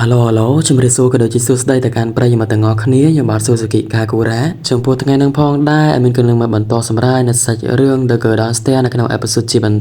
អាឡូអាឡូជំរាបសួរក៏ដូចជាសួស្តីទៅកាន់ប្រិយមិត្តទាំងអស់គ្នាខ្ញុំបាទស៊ូស៊ូគីកាគូរ៉ាចំពោះថ្ងៃនេះផងដែរឲ្យមានគន្លងមកបន្តសម្រាយនៅសាច់រឿង The Girl Downstairs នៅក្នុង episode ជាបន្ត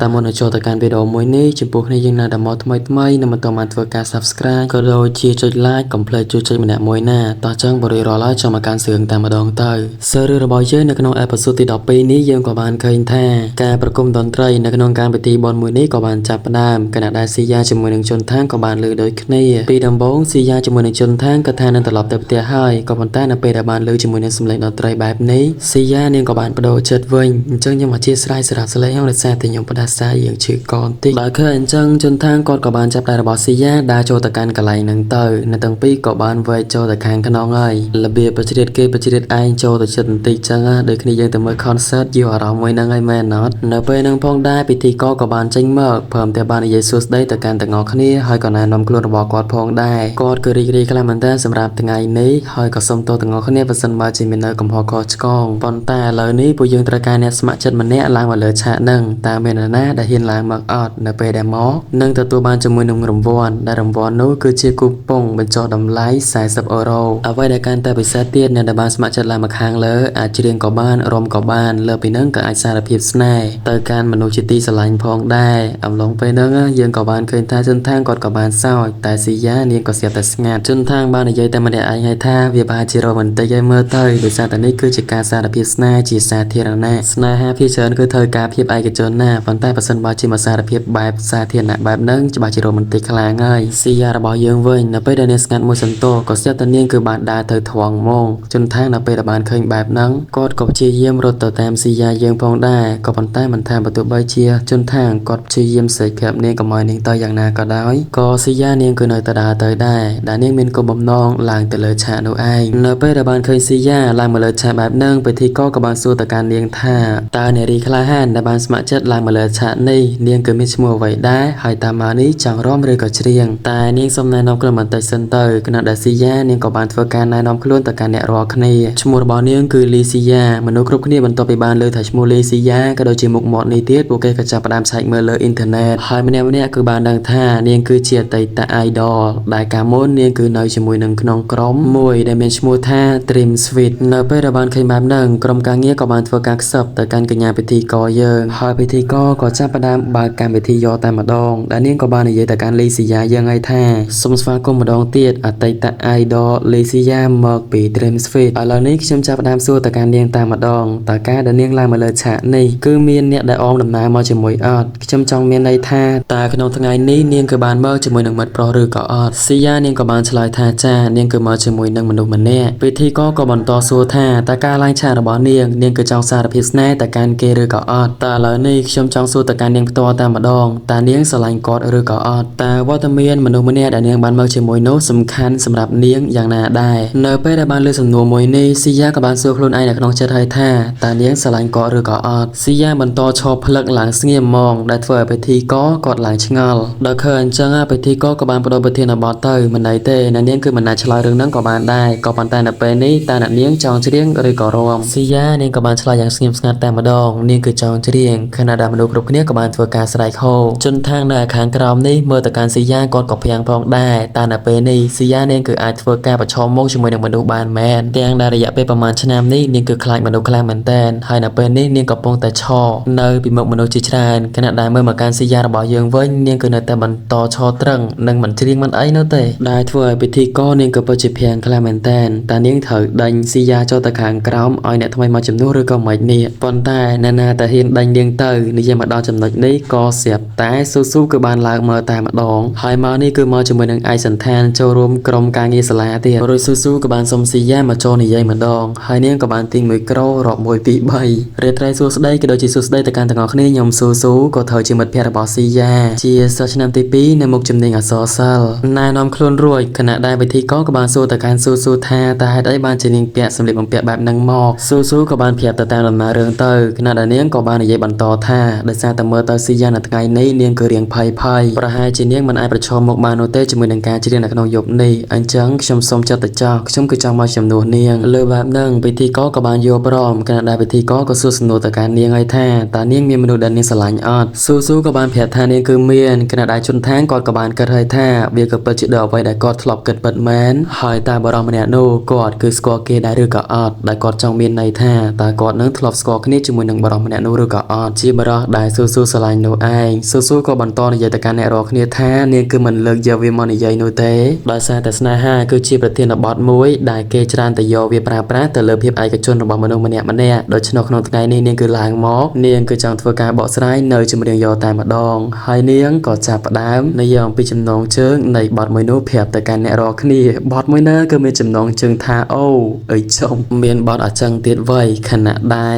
តាមមុននឹងចូលទៅកាន់វីដេអូមួយនេះចំពោះគ្នាយើងនៅតែមកថ្មីថ្មីនិងបន្តមកធ្វើការ Subscribe ក៏ដូចជាចុច Like កុំភ្លេចជួយចុចម្នាក់មួយណាតោះចឹងបរិរាល់ហើយចូលមកកាន់សឿងតែម្ដងទៅសើរឿងរបស់យើងនៅក្នុង episode ទី12នេះយើងក៏បានឃើញថាការប្រគំតន្ត្រីនៅក្នុងកម្មវិធីបុណ្យមួយនេះក៏បានចាប់ផ្ដើមខណៈដែលស៊ីយ៉ាជាមួយនឹងជុនថាងក៏បានលើដូចគ្នាពីដំបូងស៊ីយ៉ាជាមួយនឹងជុនថាងក៏ថានឹងត្រឡប់ទៅផ្ទះហើយក៏ប៉ុន្តែនៅពេលដែលបានលើជាមួយនឹងសម្លេងតន្ត្រីបែបនេះស៊ីយ៉ានាងក៏បានបដូរចិត្តវិញអញ្ចឹងខ្ញុំអធិស្ឋានសម្រាប់សលេងខ្ញុំដោយសារតែខ្ញុំផ្ដាសាយយើងឈឺកបន្តិចបើឃើញអញ្ចឹងជុនថាងគាត់ក៏បានចាប់ដៃរបស់ស៊ីយ៉ាដើរចូលទៅកាន់កន្លែងហ្នឹងទៅនៅទាំងពីរក៏បានវែកចូលទៅខាងក្នុងហើយរបៀបប្រជ្រៀតគេប្រជ្រៀតឯងចូលទៅចិត្តបន្តិចចឹងណាដូចគ្នាយើងទៅមើល concert យកអារម្មណ៍មួយហ្នឹងហើយមែនអត់នៅពេលហ្នឹងផងដែរពិធីករក៏បានចេញមកព្រមទាំងបាននិយាយសួស្តីទៅកាន់ទាំងអស់គ្នាហើយក៏ណែនាំខ្លួនរបស់គាត់ផងដែរគាត់គឺរីករាយខ្លាំងមែនទែនសម្រាប់ថ្ងៃនេះហើយក៏សូមទោសទាំងអស់គ្នាប្រសិនបើជាមាននៅកំហុសខុសឆ្គងប៉ុន្តែឥឡូវនេះពួកយើងត្រូវការអ្នកស្ម័គ្រចិត្តម្នាក់ឡើងមកលើឆាកហ្នឹងតើមាននរណាដែលហ៊ានឡើងមកអត់នៅពេលដែលមកនឹងទទួលបានជាមួយនឹងរង្វាន់ដែលរង្វាន់នោះគឺជាគូប៉ុងបញ្ចុះតម្លៃ40អឺរ៉ូអ្វីដែលកាន់តែពិសេសទៀតអ្នកដែលបានស្ម័គ្រចិត្តឡើងមកខាងលើអាចច្រៀងក៏បានរាំក៏បានលើពីហ្នឹងក៏អាចសារភាពស្នេហ៍ទៅកាន់មនុស្សជាទីស្រឡាញ់ផងដែរអំឡុងពេលហ្នឹងយើងក៏បានឃើញថាជុនថាងគាត់ក៏បានសើចតែស៊ីយ៉ានាងក៏ស្រាប់តែស្ងាត់ជុនថាងបាននិយាយតែម្នាក់ឯងហើយថាវាប្រហែលជារ៉ូមែនទិកឲ្យមើលទៅដោយសារតែនេះគឺជាការសារភាពស្នេហ៍ជាសាធារណៈស្នេហាភាគច្រើនគឺត្រូវការភាពឯកជនណាប៉ុន្តែបើសិនបើជាមកសារភាពបែបសាធារណៈបែបហ្នឹងច្បាស់ជារ៉ូមែនទិកខ្លាំងហើយស៊ីយ៉ារបស់យើងវិញនៅពេលដែលនាងស្ងាត់មួយសន្ទុះក៏ស្រាប់តែនាងគឺបានដើរទៅថងហ្មងជុនថាងនៅពេលដែលបានឃើញបែបហ្នឹងគាត់ក៏ព្យាយាមរត់ទៅតាមស៊ីយ៉ាយើងផងដែរក៏ប៉ុន្តែមិនថាបើទោះបីជាជុនថាងគាត់ព្យាយាមស្រែកប្រាប់នាងកុំឲ្យនាងទៅយ៉ាងណាក៏ដោយក៏ស៊ីយ៉ានាងគឺនៅតែដើរទៅដែរដែលនាងមានគោលបំណងឡើងទៅលើឆាកនោះឯងនៅពេលដែលបានឃើញស៊ីយ៉ាឡើងមកលើឆាកបែបហ្នឹងពិធីករក៏បានសួរទៅកាន់នាងថាតើនារីក្លាហានដែលបានស្ម័គ្រចិត្តឡើងមកលើឆាកនេះនាងគឺមានឈ្មោះអ្វីដែរហើយតាមមកនេះចង់រាំឬក៏ច្រៀងតែនាងសូមណែនាំខ្លួនបន្តិចសិនទៅខណៈដែលស៊ីយ៉ានាងក៏បានធ្វើការណែនាំខ្លួនទៅកាន់អ្នករាល់គ្នាឈ្មោះរបស់នាងគឺលីស៊ីយ៉ាមនុស្សគ្រប់គ្នាបន្ទាប់ពីបានលើថាឈ្មោះលីស៊ីយ៉ាក៏ដូចជាមុខមាត់នេះទៀតពួកគេក៏ចាប់ផ្ដើមឆែកមើលលើអ៊ីនធឺណិតហើយម្នាក់ៗគឺបានដឹងថានាងគឺជាអតីត idol ដែលកាលមុននាងគឺនៅជាមួយនឹងក្នុងក្រុមមួយដែលមានឈ្មោះថា Dream Sweet នៅពេលដែលបានឃើញបែបហ្នឹងក្រុមការងារក៏បានធ្វើការខ្សឹបទៅកាន់កញ្ញាពិធីករយើងហើយពិធីករក៏ចាប់ផ្ដើមបើកកម្មវិធីយកតែម្ដងដែលនាងក៏បាននិយាយទៅកាន់លីស៊ីយ៉ាយើងហើយថាសូមស្វាគមន៍ម្ដងទៀតអតីត idol លីស៊ីយ៉ាមកពី Dream Sweet ឥឡូវនេះខ្ញុំចាប់ផ្ដើមសួរទៅកាន់នាងតែម្ដងតើការដែលនាងឡើងមកលើឆាកនេះគឺមានអ្នកដែលអមដំណើរមកជាមួយអត់ខ្ញុំចង់មានន័យថាតើក្នុងថ្ងៃនេះនាងគឺបានមកជាមួយនឹងមិត្តប្រុសឬក៏អត់ស៊ីយ៉ានាងក៏បានឆ្លើយថាចានាងគឺមកជាមួយនឹងមនុស្សម្នាក់ពិធីករក៏បន្តសួរថាតើការឡើងឆាករបស់នាងនាងគឺចង់សារភាពស្នេហ៍ទៅកាន់គេឬក៏អត់តើឥឡូវនេះខ្ញុំចង់សួរទៅកាន់នាងផ្ទាល់តែម្ដងតើនាងស្រឡាញ់គាត់ឬក៏អត់តើវត្តមានមនុស្សម្នាក់ដែលនាងបានមកជាមួយនោះសំខាន់សម្រាប់នាងយ៉ាងណាដែរនៅពេលដែលបានលើសំណួរមួយនេះស៊ីយ៉ាក៏បានសួរខ្លួនឯងនៅក្នុងចិត្តហើយថាតើនាងស្រឡាញ់គាត់ឬក៏អត់ស៊ីយ៉ាបន្តឈរផ្លឹកឡើងស្ងៀមហ្មងដែលធ្វើឲ្យពិធីករគាត់ឡើងឆ្ងល់ដល់ឃើញអញ្ចឹងពិធីករក៏បានបដូរប្រធានបទទៅមិនន័យទេអ្នកនាងគឺមិនអាចឆ្លើយរឿងហ្នឹងក៏បានដែរក៏ប៉ុន្តែនៅពេលនេះតើអ្នកនាងចង់ច្រៀងឬក៏រាំស៊ីយ៉ានាងក៏បានឆ្លើយយ៉ាងស្ងៀមស្ងាត់តែម្ដងនាងគឺចង់ច្រៀងខណៈដែលមនុស្សគ្រប់គ្នាក៏បានធ្វើការស្រែកហូជន់ខាងនៅខាងក្រោមនេះមើលទៅកាន់ស៊ីយ៉ាគាត់ក៏ភាំងផងដែរតែនៅពេលនេះស៊ីយ៉ានាងគឺអាចធ្វើការប្រឈមមុខជាមួយនឹងមនុស្សបានមែនទាំងដែលរយៈពេលប្រហែលឆ្នាំនេះនាងគឺខ្លាចមនុស្សខ្លាំងមែនទែនហើយនៅពេលនេះនាងកំពុងតែឈរនៅពីមុខមនុស្សជាច្រើនខណៈដែលមើលមកកាន់ស៊ីយ៉ារបស់យើងវិញនាងគឺនៅតែបន្តឈរត្រឹងនិងមិនច្រៀងមិនអីនោះទេដែលធ្វើឲ្យពិធីករនាងក៏ពិតជាភាំងខ្លាំងមែនទែនតើនាងត្រូវដេញស៊ីយ៉ាចូលទៅខាងក្រោមឲ្យអ្នកថ្មីមកជំនួសឬក៏មិននេះប៉ុន្តែអ្នកណាតែហ៊ានដេញនាងទៅនិយាយមកដល់ចំណុចនេះក៏ស្រាប់តែស៊ូស៊ូគឺបានឡើងមើលតែម្ដងហើយមកនេះគឺមកជាមួយនឹងឯកសណ្ឋានចូលរួមក្រុមការងារសាលាទៀតរួចស៊ូស៊ូក៏បានសុំស៊ីយ៉ាមកចូលនិយាយម្ដងហើយនាងក៏បានទាញមួយក្រូរាប់1 2 3រាត្រីសួស្តីក៏ដូចជាសួស្តីទៅកាន់ទាំងអស់គ្នាខ្ញុំស៊ូស៊ូក៏ត្រូវជាមិត្តភក្តិរបស់ស៊ីយ៉ាជាសិស្សឆ្នាំទី2នៅមុខជំនាញអក្សរសិល្ប៍ណែនាំខ្លួនរួចខណៈដែលពិធីករក៏បានសួរទៅកាន់ស៊ូស៊ូថាតើហេតុអីបានជានាងពាក់សម្លៀកបំពាក់បែបហ្នឹងមកស៊ូស៊ូក៏បានប្រាប់ទៅតាមដំណើររឿងទៅខណៈដែលនាងក៏បាននិយាយបន្តថាដោយសារតែមើលទៅស៊ីយ៉ានៅថ្ងៃនេះនាងគឺរៀងភ័យភ័យប្រហែលជានាងមិនអាចប្រឈមមុខបាននោះទេជាមួយនឹងការច្រៀងនៅក្នុងយប់នេះអញ្ចឹងខ្ញុំសូមចិត្តទៅចោះខ្ញុំគឺចង់មកជំនួសនាងលើបែបហ្នឹងពិធីករក៏បានយល់ព្រមខណៈដែលពិធីករក៏សួរសំណួរទៅកាន់នាងហើយថាតើនាងមានមនុស្សដែលនាងស្រឡាញ់អត់ស៊ូស៊ូក៏បានប្រាប់ថានាងគឺមានខណៈដែលជុនថាងគាត់ក៏បានគិតហើយថា វាក៏ពិតជាដូចអ្វីដែលគាត់ធ្លាប់គិតពិតមែនហើយតើបរិសម្នាក់នោះគាត់គឺស្គាល់គេដែរឬក៏អត់ដែលគាត់ចង់មានន័យថាតើគាត់នឹងធ្លាប់ស្គាល់គ្នាជាមួយនឹងបរិសម្នាក់នោះឬក៏អត់ជាបរិសដែលស៊ូស៊ូស្រឡាញ់នោះឯងស៊ូស៊ូក៏បន្តនិយាយទៅកាន់អ្នករាល់គ្នាថានាងគឺមិនលើកយកវាមកនិយាយនោះទេដោយសារតែស្នេហាគឺជាប្រធានបទមួយដែលគេច្រើនតែយកវាប្រើប្រាស់ទៅលើភាពឯកជនរបស់មនុស្សម្នាក់ៗដូច្នោះក្នុងថ្ងៃនេះនាងគឺឡើងមកនាងគឺចង់ធ្វើការបកស្រាយនៅចម្រៀងយកតែម្ដងហើយនាងក៏ចាប់ផ្ដើមនិយាយអំពីចំណងជើងនៃបទមួយនោះប្រាប់ទៅកាន់អ្នករាល់គ្នាបទមួយណាគឺមានចំណងជើងថាអូអីចុំមានបទអញ្ចឹងទៀតវៃខណៈដែ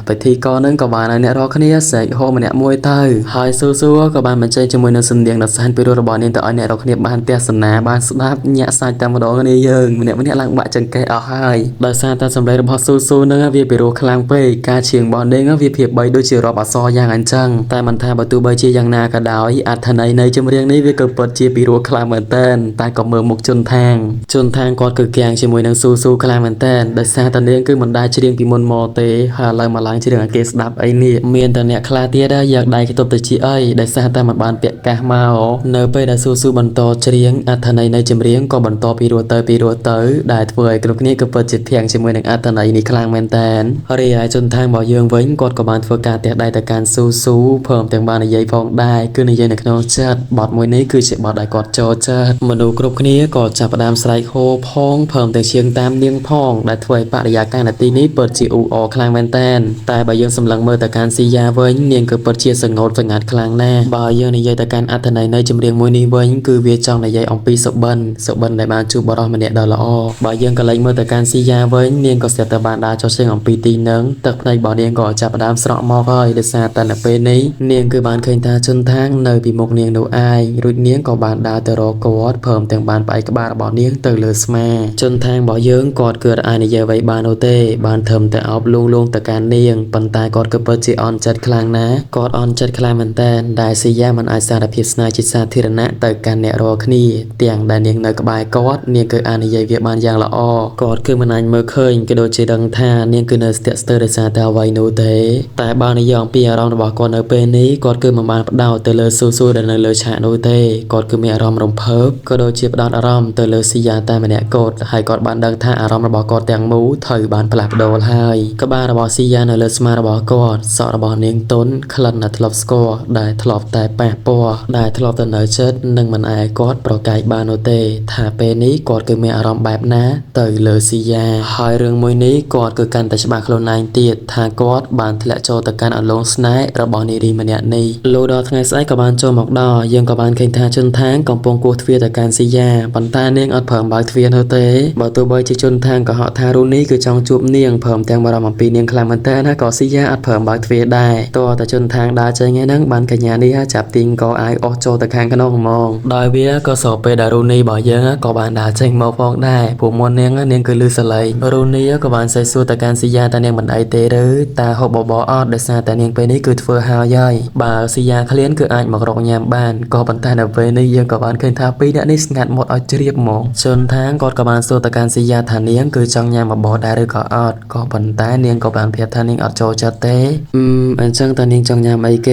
លពិធីករនឹងក៏បានឲ្យអ្នករាល់គ្នាស្រែកហូម្នាក់មួយទៅហើយស៊ូស៊ូក៏បានបញ្ចេញជាមួយនឹងសំនៀងដ៏សែនពិរោះរបស់នាងទៅឲ្យអ្នករាល់គ្នាបានទស្សនាបានស្ដាប់ញាក់សាច់តែម្ដងនេះយើងម្នាក់ៗឡើងបាក់ចង្កេះអស់ហើយដោយសារតែសម្លេងរបស់ស៊ូស៊ូនឹងវាពិរោះខ្លាំងពេកការឈៀងរបស់នាងវាភាពបីដូចជារាប់អក្សរយ៉ាងអញ្ចឹងតែមិនថាបើទោះបីជាយ៉ាងណាក៏ដោយអត្ថន័យនៃចម្រៀងនេះវាក៏ពិតជាពិរោះខ្លាំងមែនទែនតែក៏មើលមុខជន់ថាងគាត់គឺគាំងជាមួយនឹងស៊ូស៊ូខ្លាំងមែនទែនដោយសារតែនាងគឺមិនដែលច្រៀងពីមុនមកទេហើយឥឡូវមកឡើងច្រៀងឲ្យគេស្ដាប់អីនេះមានតែអ្នកខ្លះទៀតយកដៃខ្ទប់ទៅជាអីដោយសារតែមិនបានពាក់កាសមកនៅពេលដែលស៊ូស៊ូបន្តច្រៀងអត្ថន័យនៃចម្រៀងក៏បន្តពីរោះទៅពីរោះទៅដែលធ្វើឲ្យគ្រប់គ្នាក៏ពិតជាធាំងជាមួយនឹងអត្ថន័យនេះខ្លាំងមែនទែនរីឯជនថាងរបស់យើងវិញគាត់ក៏បានធ្វើការទះដៃទៅកាន់ស៊ូស៊ូព្រមទាំងបាននិយាយផងដែរគឺនិយាយនៅក្នុងចិត្តបទមួយនេះគឺជាបទដែលគាត់ចូលចិត្តមនុស្សគ្រប់គ្នាក៏ចាប់ផ្ដើមស្រែកហូផងព្រមទាំងឈៀងតាមនាងផងដែលធ្វើឲ្យបរិយាកាសនាទីនេះពិតជាអ៊ូអរខ្លាំងមែនទែនតែបើយើងសម្លឹងមើលទៅកាន់ស៊ីយ៉ាវិញនាងគឺពិតជាសងោតសងាត់ខ្លាំងណាស់បើយើងនិយាយទៅកាន់អត្ថន័យនៃចម្រៀងមួយនេះវិញគឺវាចង់និយាយអំពីសុបិនដែលបានជួបបរិសម្នាក់ដ៏ល្អបើយើងក៏លេចមើលទៅកាន់ស៊ីយ៉ាវិញនាងក៏ស្រាប់តែបានដើរចុះជើងអំពីទីនឹងទឹកភ្នែករបស់នាងក៏ចាប់ផ្ដើមស្រក់មកហើយដោយសារតែនៅពេលនេះនាងគឺបានឃើញថាជនថាងនៅពីមុខនាងនោះឯងរួចនាងក៏បានដើរទៅរកគាត់ព្រមទាំងបានផ្អែកក្បាលរបស់នាងទៅលើស្មាជនថាងរបស់យើងគាត់គឺអាចនិយាយអ្វីបាននោះទេបានត្រឹមតែអោបលួងលោមទៅកាន់នាងប៉ុន្តែគាត់គឺពិតជាអន់ចិត្តខ្លាំងណាស់គាត់អន់ចិត្តខ្លាំងមែនទែនដែលស៊ីយ៉ាមិនអាចសារភាពស្នេហ៍ជាសាធារណៈទៅកាន់អ្នករាល់គ្នាទាំងដែលនាងនៅក្បែរគាត់នាងគឺអាចនិយាយវាបានយ៉ាងល្អគាត់គឺមិនអាចមើលឃើញក៏ដូចជាដឹងថានាងគឺនៅស្ទាក់ស្ទើរដោយសារតែអ្វីនោះទេតែបើនិយាយអំពីអារម្មណ៍របស់គាត់នៅពេលនេះគាត់គឺមិនបានផ្ដោតទៅលើស៊ូស៊ូដែលនៅលើឆាកនោះទេគាត់គឺមានអារម្មណ៍រំភើបក៏ដូចជាផ្ដោតអារម្មណ៍ទៅលើស៊ីយ៉ាតែម្នាក់គាត់ហើយគាត់បានដឹងថាអារម្មណ៍របស់គាត់ទាំងមូលត្រូវបានផ្លាស់ប្ដូរហើយក្បាលរបស់ស៊ីយ៉ានៅលើស្មារបស់គាត់សក់របស់នាងទន់ក្លិនដែលធ្លាប់ស្គាល់ដែលធ្លាប់តែប៉ះពាល់ដែលធ្លាប់ទៅនៅចិត្តនឹងមិនអាចគាត់ប្រកែកបាននោះទេថាពេលនេះគាត់គឺមានអារម្មណ៍បែបណាទៅលើស៊ីយ៉ាហើយរឿងមួយនេះគាត់គឺកាន់តែច្បាស់ខ្លួនឯងទៀតថាគាត់បានធ្លាក់ចូលទៅកាន់អន្លង់ស្នេហ៍របស់នារីម្នាក់នេះលុះដល់ថ្ងៃស្អែកក៏បានចូលមកដល់យើងក៏បានឃើញថាជនថាងកំពុងគោះទ្វារទៅកាន់ស៊ីយ៉ាប៉ុន្តែនាងអត់ព្រមបើកទ្វារនោះទេបើទោះបីជាជនថាងក៏ហក់ថារូនេះគឺចង់ជួបនាងព្រមទាំងបារម្ភអំពីនាងខ្លាំងមែនតើណាក៏ស៊ីយ៉ាអត់ព្រមបើកទ្វារដែរតើតែជនថាងដើរចេញហ្នឹងបានកញ្ញានេះចាប់ទាញកអាវអស់ចូលទៅខាងក្នុងហ្មងដោយវាក៏ស្របពេលដែលរូនីរបស់យើងក៏បានដើរចេញមកផងដែរព្រោះមុននាងគឺលឺសលេងរូនីក៏បានសេះសួរទៅកាន់ស៊ីយ៉ាតានាងមិនអីទេឬតាហូបបបរអត់ដោយសារតែនាងពេលនេះគឺធ្វើហើយហើយបើស៊ីយ៉ាឃ្លានគឺអាចមករកញ៉ាំបានក៏ប៉ុន្តែនៅពេលនេះយើងក៏បានឃើញថាពីរអ្នកនេះស្ងាត់មាត់ឲ្យជ្រាបហ្មងជនថាងគាត់ក៏បានសួរទៅកាន់ស៊ីយ៉ាថានាងគឺចង់ញ៉ាំបបរដែរឬក៏អត់ក៏ប៉ុន្តែនាងក៏បានប្រាប់ថានាងអត់ចូលចិត្តទេអញ្ចឹងតើនាងចង់ញ៉ាំអីគ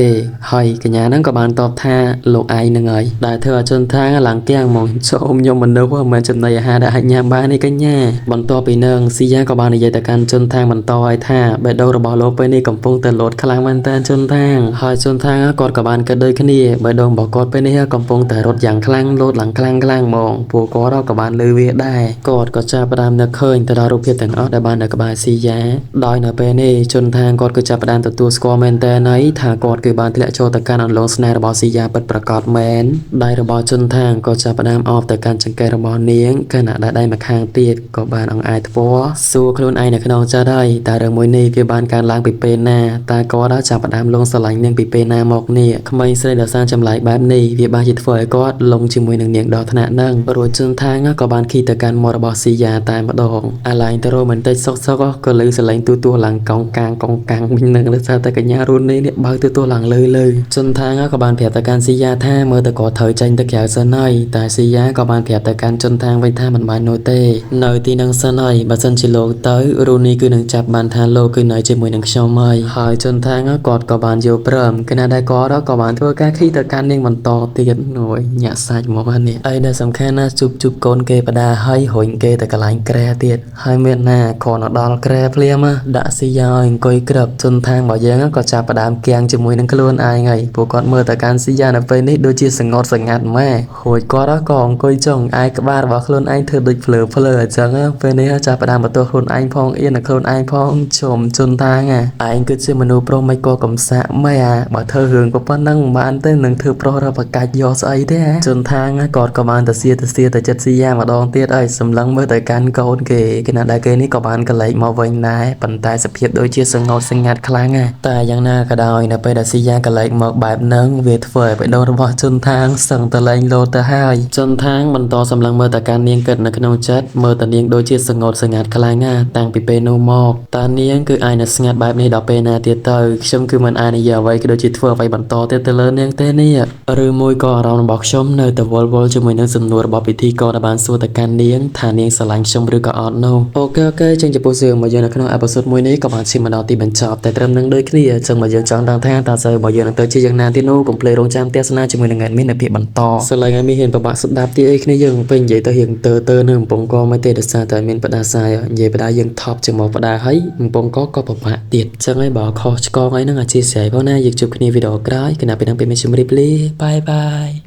េហើយកញ្ញាហ្នឹងក៏បានតបថាលោកឯងហ្នឹងហើយដែលធ្វើឲ្យជនថាងឡើងគាំងហ្មងចូលខ្ញុំមនុស្សមិនមែនចំណីអាហារដែលអាចញ៉ាំបាននេះកញ្ញាបន្ទាប់ពីនឹងស៊ីយ៉ាក៏បាននិយាយទៅកាន់ជនថាងបន្តឲ្យថាបេះដូងរបស់លោកពេលនេះកំពុងតែលោតខ្លាំងមែនទែនជនថាងហើយជនថាងគាត់ក៏បានគិតដូចគ្នាបេះដូងរបស់គាត់ពេលនេះកំពុងតែរត់យ៉ាងខ្លាំងលោតឡើងខ្លាំងខ្លាំងហ្មងពួកគាត់ក៏បានលឺវាដែរគាត់ក៏ចាប់ផ្ដើមនឹកឃើញទៅដល់រូបភាពទាំងអស់ដែលបាននៅក្បែរស៊ីយ៉ាដោយនៅពេលនេះជនថាងគាត់ក៏ចាប់ផ្ដើមទទួលស្គាល់មែនទែនហើយថាគាត់គឺបានធ្លាក់ចូលទៅកាន់អន្លង់ស្នេហ៍របស់ស៊ីយ៉ាពិតប្រាកដមែនដៃរបស់ជនថាងក៏ចាប់ផ្ដើមអោបទៅកាន់ចង្កេះរបស់នាងខណៈដែលដៃម្ខាងទៀតក៏បានអង្អែលថ្ពាល់សួរខ្លួនឯងនៅក្នុងចិត្តហើយតើរឿងមួយនេះវាបានកើតឡើងពីពេលណាតើគាត់ចាប់ផ្ដើមលងស្រឡាញ់នាងពីពេលណាមកនេះក្មេងស្រីដ៏សានចម្លែកបែបនេះវាបានជាធ្វើឲ្យគាត់លងជាមួយនឹងនាងដល់ថ្នាក់ហ្នឹងរួចជនថាងក៏បានខីទៅកាន់មាត់របស់ស៊ីយ៉ាតែម្ដងអាឡែងទៅរ៉ូមែនតិចសុកសុកក៏លឺសលេងទូទួឡើងកោងកាងកោងកាងវិញនឹងដោយសារតែកញ្ញារូនីនេះបើកទូទួឡើងលឺលឺជនថាងក៏បានប្រាប់ទៅកាន់ស៊ីយ៉ាថាមើលទៅគាត់ត្រូវចេញទៅក្រៅសិនហើយតែស៊ីយ៉ាក៏បានប្រាប់ទៅកាន់ជនថាងវិញថាមិនបាននោះទេនៅទីនឹងសិនហើយបើសិនជាលោកទៅរូនីគឺនឹងចាប់បានថាលោកគឺនៅជាមួយនឹងខ្ញុំហើយហើយជនថាងគាត់ក៏បានយល់ព្រមខណៈដែលគាត់ក៏បានធ្វើការខីទៅកាន់នាងបន្តទៀតនួយញាក់ សាច់មកនេះអីដែលសំខាន់ណាជប់ជប់កូនគេបដាហើយរុញគេទៅកន្លែងក្រែទៀតហើយមានណាគ្រាន់តែដល់ក្រែភ្លាមដាក់ស៊ីយ៉ាឲ្យអង្គុយក្រឹបជន់ថាងរបស់យើងក៏ចាប់ផ្ដើមគៀងជាមួយនឹងខ្លួនឯងហើយពួកគាត់មើលទៅកាន់ស៊ីយ៉ានៅពេលនេះដូចជាសងត់សងាត់ម៉ែរួចគាត់ក៏អង្គុយចុងឯក្បាលរបស់ខ្លួនឯងធ្វើដូចភ្លើភ្លើអញ្ចឹងពេលនេះចាប់ផ្ដើមបន្ទោសខ្លួនឯងផងអៀននឹងខ្លួនឯងផងជុំជន់ថាងឯងគឺជាមនុស្សប្រុសមិនក៏កំសាក់ម៉ែអាបើធ្វើរឿងប៉ុណ្ណឹងមិនបានទេនឹងធ្វើប្រុសរកប្រកាច់យកស្អីទេជន់ថាងគាត់ក៏បានទៅសៀទៅសៀទៅចិត្តស៊ីយ៉ាម្ដងទៀតហើយសម្លឹងមើលទៅកាន់កូនគេគណៈដែលគេនេះក៏បានកលែកមកវិញដែរប៉ុន្តែសភាពដូចជាសងត់សងាត់ខ្លាំងណាស់តែយ៉ាងណាក៏ដោយនៅពេលដែលស៊ីយ៉ាកលែកមកបែបហ្នឹងវាធ្វើឲ្យបេះដូងរបស់ជន់ថាងសឹងទៅលែងលោតទៅហើយជន់ថាងបន្តសម្លឹងមើលទៅកាន់នាងគិតនៅក្នុងចិត្តមើលទៅនាងដូចជាសងត់សងាត់ខ្លាំងណាស់តាំងពីពេលនោះមកតើនាងគឺអាចនៅស្ងាត់បែបនេះដល់ពេលណាទៀតទៅខ្ញុំគឺមិនអាចនិយាយអ្វីក៏ដូចជាធ្វើអ្វីបន្តទៀតទៅលើនាងទេនេះឬមួយក៏អារម្មណ៍របស់ខ្ញុំនៅតែវល់វល់ជាមួយនឹងសំណួររបស់ពិធីករដែលបានសួរទៅកាន់នាងថានាងស្រឡាញ់ខ្ញុំឬក៏អត់នោះអូខេអូខេចឹងចំពោះរឿងមកយើងនៅក្នុងអេពីសូតមួយនេះក៏បានឈានមកដល់ទីបញ្ចប់តែត្រឹមនឹងដូចគ្នាចឹងមកយើងចង់ដឹងថាតើសើរបស់យើងនឹងទៅជាយ៉ាងណាទៀតនោះកុំភ្លេចរងចាំទស្សនាជាមួយនឹង admin នៅភាគបន្តសលេងឲ្យមានហ៊ានពិបាកស្ដាប់ទៀតអីគ្នាយើងពេញនិយាយទៅរៀងទើទើនៅកំពង់កមិនទេដោយសារតែមានបដាសាយនិយាយបដាយើងថប់ជាមកបដាហើយកំពង់កក៏ពិបាកទៀតចឹងហើយបើខុសឆ្គងអីហ្នឹងអធិស្ឋានផងណាយើងជួបគ្នាវីដេអូក្រោយគណៈពេលហ្នឹងពេលមានជម្រាបលាបាយបាយ។